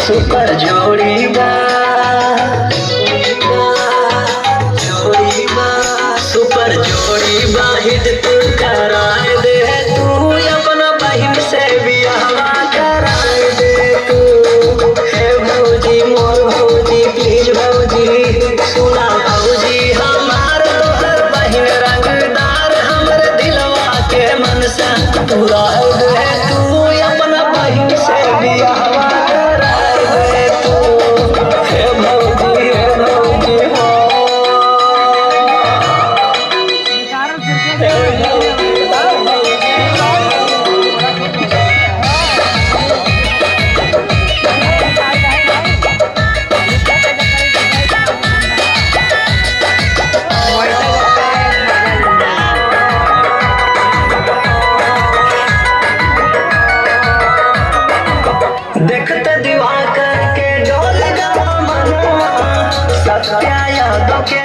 Super जोड़ी बा, जोड़ी बा, सुपर जोड़ी बा। हिट तू कराए दे तू, अपना बहिन से बियाहवा कराए दे तू। हे भौजी, मोर भौजी, प्लीज भौजी, सुना भौजी हमार, तोहर बहिन रंगदार, हमर दिलवा के मनसा पूरा दे तू, अपना बहिन से बियाहवा कराए दे तू। हे भौजी, हे भौजी हो, हे भौजी, हे भौजी। देखते दिवाकर के डोल गवा मनवा, सत्या यादव के